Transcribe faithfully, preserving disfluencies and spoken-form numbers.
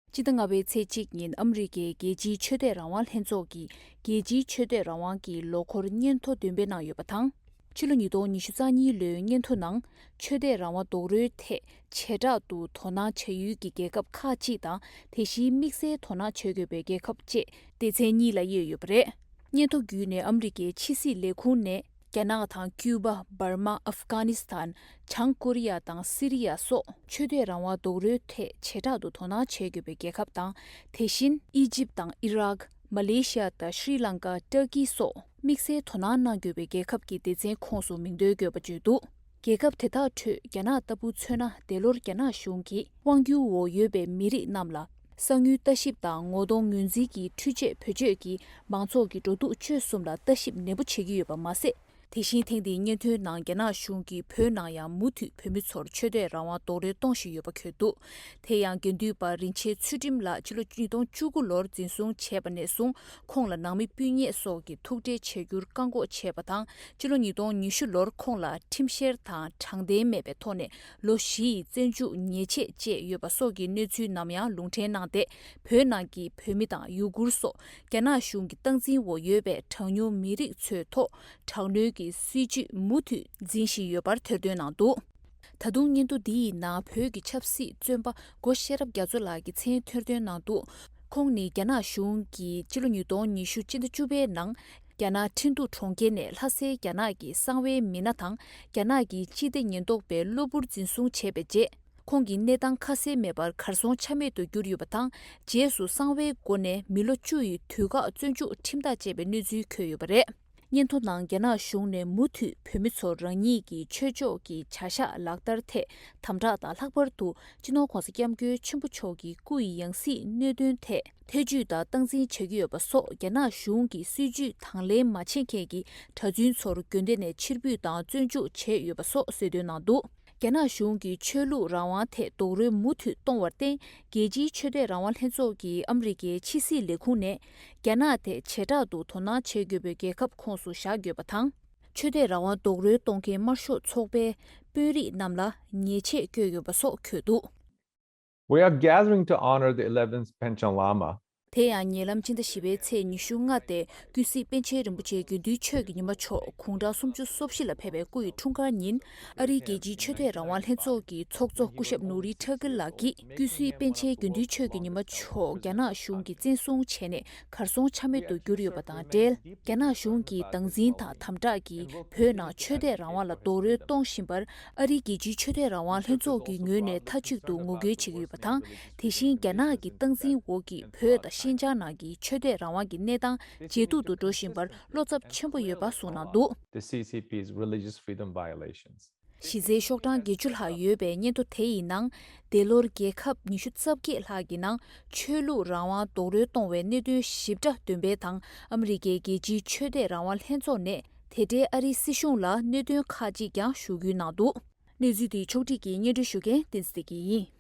སྤྱི་ཟླ་ལྔ་པའི་ཚེས་གཅིག་ཉིན་ཨ་མི་རི་ཀའི་རྒྱལ་སྤྱིའི་ཆོས་དད་རང་དབང་ལྷན་ཚོགས་ཀྱིས་རྒྱལ་སྤྱིའི་ཆོས་དད་རང་དབང་གི་ལོ་འཁོར་སྙན་ཐོ་འདོན་སྤེལ་གནང་ཡོད་པ་དང་། ཕྱི་ལོ་ཉིས་སྟོང་ཉི་ཤུ་རྩ་གཉིས་ལོའི་སྙན་ཐོ་ནང་ཆོས་དད་རང་དབང་རྡོག་རོལ་ཐད་བྱེ་བྲག་ཏུ་དོ་སྣང་བྱ་ཡུལ་གྱི་རྒྱལ་ཁབ་ཁག་ཅིག་དང་། དེ་བཞིན་དམིགས་བསལ་དོ་སྣང་བྱེད་དགོས་པའི་རྒྱལ་ཁབ་བཅས་སྡེ་ཚན་གཉིས་ལ་དབྱེ་ཡོད་པ་རེད། སྙན་ཐོ་བརྒྱུད་ནས་ཨ་མི་རི་ཀའི་ཕྱི་སྲིད་ལས་ཁུངས་ནས། རྒྱ་ནག་དང་ཀིའུ་བ། འབར་མ། ཨབ་གྷ་ནི་སི་ཐན། བྱང་ཀོ་རི་ཡ་དང་སི་རི་ཡ་སོགས་ཆོས་དད་རང་དབང་རྡོག་རོལ་ཐད་བྱེ་བྲག་ཏུ་དོ་སྣང་བྱེད་དགོས་པའི་རྒྱལ་ཁབ་དང་། དེ་བཞིན་ཨི་ཇིབ་དང་ཨི་རག་མ་ལེ་ཤི་ཡ་དང་ཤྲི་ལང་ཀ། ཏུར་ཀི་སོགས་དམིགས་བསལ་དོ་སྣང་གནང་དགོས་པའི་རྒྱལ་ཁབ་ཀྱི་སྡེ་ཚན་ཁོངས་སུ་མིང་འདོན་དགོས་པ་བརྗོད་འདུག་རྒྱལ་ཁབ་དེ་དག་ཁྲོད་རྒྱ་ནག་ལྟ་བུ་མཚོན་ན། འདས་ལོར་རྒྱ་ནག་གཞུང་གིས་དབང་སྒྱུར་འོག་ཡོད་པའི་མི་རིགས་རྣམས་ལ་གསང་ཉུལ་ལྟ་ཞིབ་དང་ངོ་གདོང་ངོས་འཛིན་གྱི་འཕྲུལ་ཆས་བེད་སྤྱོད་ཀྱིས་མང་ཚོགས་ཀྱི་འགྲོ་འདུག་སྤྱོད་གསུམ་ལ་ལྟ་ཞིབ་ནན་པོ་བྱེད་ཀྱི་ཡོད་པ་མ་ཟད། དེ་བཞིན་ཐེངས་འདིའི་སྙན་ཐོའི་ནང་རྒྱ་ནག་གཞུང་གིས་བོད་ནང་ཡང་མུ་མཐུད་བོད་མི་ཚོར་ཆོས་དད་རང་དབང་རྡོག་རོལ་གཏོང་བཞིན་ཡོད་པ་འཁོད་འདུག་དེ་ཡང་དགེ་འདུན་པ་རིན་ཆེན་ཚུལ་ཁྲིམས་ལགས་ཕྱི་ལོ་ཉིས་སྟོང་བཅུ་དགུ་ལོར་འཛིན་བཟུང་བྱས་པ་ནས་བཟུང་ཁོང་ལ་ནང་མི་སྤུན་ཉེ་སོགས་ཀྱིས་ཐུག་འཕྲད་བྱ་རྒྱུར་བཀག་འགོག་བྱས་པ་དང་། ཕྱི་ལོ་ཉིས་སྟོང་ཉི་ཤུ་ལོར་ཁོང་ལ་ཁྲིམས་བཤེར་དང་དྲང་བདེན་མེད་པའི་ཐོག་ནས་ལོ་བཞི་ཡི་བཙོན་འཇུག་ཉེས་ཆད་བཅད་ཡོད་པ་སོགས་ཀྱི་གནས་ཚུལ་ནམ་ཡང་ལུང་འདྲེན་གནང་སྟེ། བོད་ནང་གི་བོད་མི་དང་ཡུ་གུར་སོགས་རྒྱ་ནག་གཞུང་གི་སྟངས་འཛིན་འོག་ཡོད་པའི་གྲངས་ཉུང་མི་རིགས་ཚོའི་ཐོག་དྲག་གནོན་གྱི་སྲིད་བྱུས་མུ་མཐུད་འཛིན་བཞིན་ཡོད་པར་ཐེར་འདོན་གནང་འདུག་ད་དུང་སྙན་ཐོ་འདི་ཡི་ནང་བོད་ཀྱི་ཆབ་སྲིད་བཙོན་པ་སྒོ་ཤེས་རབ་རྒྱ་མཚོ་ལགས་ཀྱི་མཚན་ཐེར་འདོན་གནང་འདུག་ཁོང་ནི་རྒྱ་ནག་གཞུང་གིས་ཕྱི་ལོ་ཉིས་སྟོང་ཉི་ཤུ་སྤྱི་ཟླ་བཅུ་པའི་ནང་རྒྱ་ནག་ཁྲིན་ཏུའུ་གྲོང་ཁྱེར་ནས་ལྷ་སའི་རྒྱ་ནག་གི་གསང་བའི་མི་སྣ་དང་རྒྱ་ནག་གི་སྤྱི་བདེ་ཉེན་རྟོག་པས་གློ་བུར་འཛིན་བཟུང་བྱས་པའི་རྗེས། ཁོང་གི་གནས་སྟངས་ཁ་གསལ་མེད་པར་གར་སོང་ཆ་མེད་དུ་གྱུར་ཡོད་པ་དང་། རྗེས་སུ་གསང་བའི་སྒོ་ནས་མི་ལོ་བཅུ་ཡི་དུས་བཀག་བཙོན་འཇུག་ཁྲིམས་ཐག་བཅད་པའི་གནས་ཚུལ་འཁོད་ཡོད་པ་རེད། སྙན་ཐོ་ནང་རྒྱ་ནག་གཞུང་ནས་མུ་མཐུད་བོད་མི་ཚོར་རང་ཉིད་ཀྱི་ཆོས་ཕྱོགས་ཀྱི་བྱ་གཞག་ལག་བསྟར་ཐད་དམ་དྲག་དང་། ལྷག་པར་དུ་སྤྱི་ནོར་༧གོང་ས་༧སྐྱབས་མགོན་ཆེན་པོ་མཆོག་གི་སྐུ་ཡི་ཡང་སྲིད་གནད་དོན་ཐད་ཐེ་ཇུས་དང་སྟངས་འཛིན་བྱེད་ཀྱི་ཡོད་པ་སོགས། རྒྱ་ནག་གཞུང་གི་སྲིད་བྱུས་དང་ལེན་མ་བྱེད་མཁན་གྱི་གྲྭ་བཙུན་ཚོར་དགོན་སྡེ་ནས་ཕྱིར་འབུད་དང་བཙོན་འཇུག་བྱས་ཡོད་པ་སོགས་གསལ་སྟོན་གནང་འདུག་རྒྱ་ནག་གཞུང་གིས་ཆོས་ལུགས་རང་དབང་ཐད་རྡོག་རོལ་མུ་མཐུད་གཏོང་བར་བརྟེན། རྒྱལ་སྤྱིའི་ཆོས་དད་རང་དབང་ལྷན་ཚོགས་ཀྱིས་ཨ་མི་རི་ཀའི་ཕྱི་སྲིད་ལས་ཁུངས་ནས་རྒྱ་ནག་ཐད་བྱེ་བྲག་ཏུ་དོ་སྣང་བྱེད་དགོས་པའི་རྒྱལ་ཁབ་ཁོངས་སུ་བཞག་ཡོད་པ་དང་། ཆོས་དད་རང་དབང་རྡོག་རོལ་གཏོང་མཁན་དམར་ཤོག་ཚོགས་པའི་དཔོན་རིགས་རྣམས་ལ་ཉེས་ཆད་བཀོད་ཡོད་པ་སོགས་འཁོད་འདུག We are gathering to honor the eleventh Panchen Lama. དེ་ཡང་ཉེ་ལམ་སྤྱི་ཟླ་བཞི་པའི་ཚེས་ཉི་ཤུ་ལྔ་སྟེ། ཀུན་གཟིགས་པཎ་ཆེན་རིན་པོ་ཆེའི་དགེ་འདུན་ཆོས་ཀྱི་ཉི་མ་མཆོག་དགུང་གྲངས་སུམ་ཅུ་སོ་བཞི་ལ་ཕེབས་པའི་སྐུ་ཡི་འཁྲུངས་སྐར་ཉིན། ཨ་རིའི་རྒྱལ་སྤྱིའི་ཆོས་དད་རང་དབང་ལྷན་ཚོགས་ཀྱི་ཚོགས་གཙོ་སྐུ་ཞབས་ནུ་རི་ཁྲ་ཀིལ་ལགས་ཀྱིས། ཀུན་གཟིགས་པཎ་ཆེན་དགེ་འདུན་ཆོས་ཀྱི་ཉི་མ་མཆོག་རྒྱ་ནག་གཞུང་གིས་བཙན་བཟུང་བྱས་ནས་གར་སོང་ཆ་མེད་དུ་གྱུར་ཡོད་པ་དང་འབྲེལ། རྒྱ་ནག་གཞུང་གིས་སྟངས་འཛིན་དང་དམ་དྲག་གིས་བོད་ནང་ཆོས་དད་རང་དབང་ལ་རྡོག་རོལ་གཏོང་བཞིན་པར། ཨ་རིའི་རྒྱལ་སྤྱིའི་ཆོས་དད་རང་དབང་ལྷན་ཚོགས་ཀྱི་ངོས་ནས་མཐའ་གཅིག་ཏུ་ངོ་རྒོལ་བྱེད་ཀྱི་ཡོད་པ་དང་། དེ་བཞིན་རྒྱ་ནག་གི་སྟངས་འཛིན་འོག་གི་བོད་དང་ཤིན་ཅང་ནང་གི་ཆོས་དད་རང་དབང་གི་གནས་སྟངས་ཇེ་སྡུག་ཏུ་འགྲོ་བཞིན་པར་བློ་འཚབ་ཆེན་པོ་ཡོད་པ་གསུངས་གནང་འདུག The C C P's religious freedom violations. གཞི་རྩའི་ཤོག་གྲངས་བརྒྱད་ཅུ་ལྷག་ཡོད་པའི་སྙན་ཐོ་དེ་ཡི་ནང་། འདས་ལོར་རྒྱལ་ཁབ་ཉི་ཤུ་རྩ་བརྒྱད་ལྷག་གི་ནང་ཆོས་ལུགས་རང་དབང་རྡོག་རོལ་གཏོང་བའི་གནད་དོན་ཞིབ་ཕྲ་འདོན་སྤེལ་དང་། ཨ་མི་རི་ཀའི་རྒྱལ་སྤྱིའི་ཆོས་དད་རང་དབང་ལྷན་ཚོགས་ནས་དེ་འབྲེལ་ཨ་རིའི་སྲིད་གཞུང་ལ་གནད་དོན་ཁག་ཅིག་ཀྱང་ཞུ་སྐུལ་གནང་འདུག་གནས་ཚུལ་འདི་ཕྱོགས་སྒྲིག་གིས་སྙན་སྒྲོན་ཞུ་མཁན་བསྟན་འཛིན་བདེ་སྐྱིད་ཡིན།